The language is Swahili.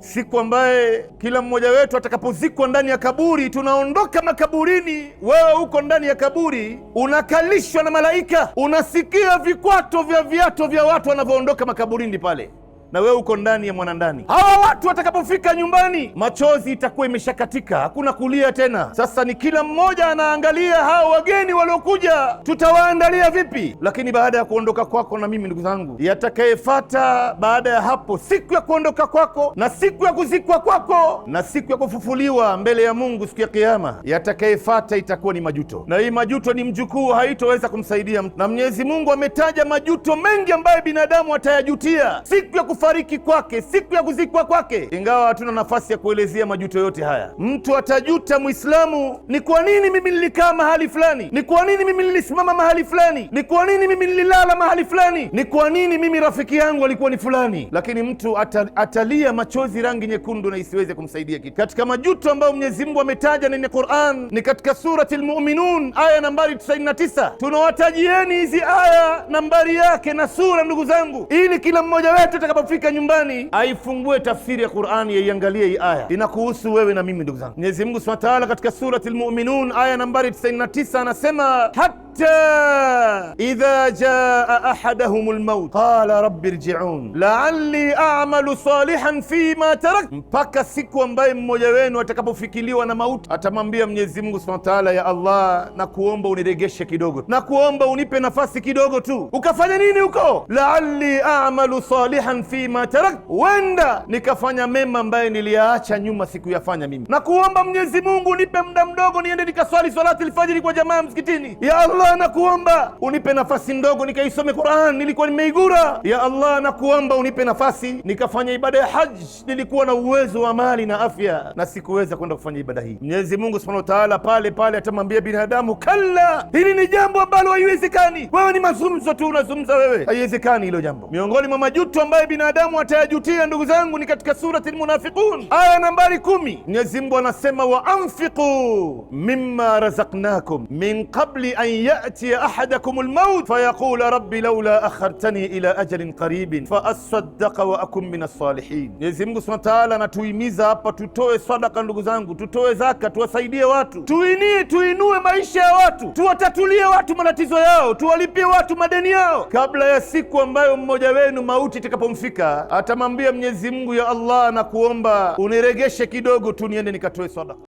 Siku ambaye kila mmoja wetu atakapozikwa ndani ya kaburi, tunaondoka makaburini, wewe uko ndani ya kaburi, unakalishwa na malaika, unasikia vikwato vya viato vya watu wanavyoondoka makaburini pale, na wewe uko ndani ya mwanandani. Hawa watu watakapofika nyumbani, machozi itakuwa imeshakatika, hakuna kulia tena. Sasa ni kila mmoja anaangalia hawa wageni waliokuja, tutawaandalia vipi? Lakini baada ya kuondoka kwako na mimi, ndugu zangu, yatakayefata baada ya hapo, siku ya kuondoka kwako na siku ya kuzikwa kwako na siku ya kufufuliwa mbele ya Mungu siku ya Kiyama, yatakayefata itakuwa ni majuto, na hii majuto ni mjukuu, haitoweza kumsaidia mtu. Na Mwenyezi Mungu ametaja majuto mengi ambayo binadamu atayajutia siku ya kufariki kwake, siku ya kuzikwa kwake, ingawa hatuna nafasi ya kuelezea majuto yote haya. Mtu atajuta, Muislamu, ni kwa nini mimi nilikaa mahali fulani? Ni kwa nini mimi nilisimama mahali fulani? Ni kwa nini mimi nililala mahali fulani? Ni kwa nini mimi rafiki yangu alikuwa ni fulani? Lakini mtu atalia machozi rangi nyekundu na isiweze kumsaidia kitu. Katika majuto ambayo Mwenyezi Mungu ametaja ndani ya Qur'an ni katika surati Al-Mu'minun aya nambari 99. Tunawatajieni hizi aya nambari yake na sura, ndugu zangu, ili kila mmoja wetu atakapofika nyumbani aifungue tafsiri ya Qur'ani, yaiangalie hii aya inakuhusu wewe na mimi, ndugu zangu. Mwenyezi Mungu Subhanahu wa Ta'ala katika surati Al-Mu'minun aya nambari 99 anasema hatta idha jaa ahadahum lmaut qala rabbi irji'un la'alli a'malu salihan fima tarak, mpaka siku ambaye mmoja wenu atakapofikiliwa na mauti atamwambia Mwenyezi Mungu Subhanahu wa Ta'ala, ya Allah, na kuomba uniregeshe kidogo, na kuomba unipe nafasi kidogo tu. Ukafanya nini huko? La'alli a'malu salihan fima tarak, wenda nikafanya mema ambaye niliyaacha nyuma sikuyafanya mimi. Na kuomba Mwenyezi Mungu unipe muda mdogo niende nikaswali salati alfajiri kwa jamaa msikitini. Ya Allah, na kuomba unipe nafasi ndogo nikaisome Qur'an, nilikuwa nimeigura. Ya Allah, na kuomba unipe nafasi nikafanya ibada ya haj, nilikuwa na uwezo wa mali na afya na sikuweza kwenda kufanya ibada hii. Mwenyezi Mungu Subhanahu wa Ta'ala pale pale atamwambia binadamu, kalla, hili ni jambo ambalo haiwezekani. Wewe ni mazungumzo tu unazungumza wewe, haiwezekani hilo jambo. Miongoni mwa majuto ambayo binadamu atayajutia, ndugu zangu, ni katika surati Almunafiqun aya nambari 10. Mwenyezi Mungu anasema, wa anfiqu mimma razaqnakum min qabli an yatiya ahadakum almaut fayaqula rabbi laula akhartani ila ajalin qaribin faasaddaqa wa akun min as-salihin. Mwenyezi Mungu Subhanahu wa Ta'ala anatuhimiza hapa tutoe sadaka, ndugu zangu, tutoe zaka, tuwasaidie watu, tuinie, tuinue maisha ya watu, tuwatatulie watu matatizo yao, tuwalipie watu madeni yao, kabla ya siku ambayo mmoja wenu mauti itakapomfika atamwambia Mwenyezi Mungu, ya Allah, na kuomba uniregeshe kidogo tu niende nikatoe sadaka.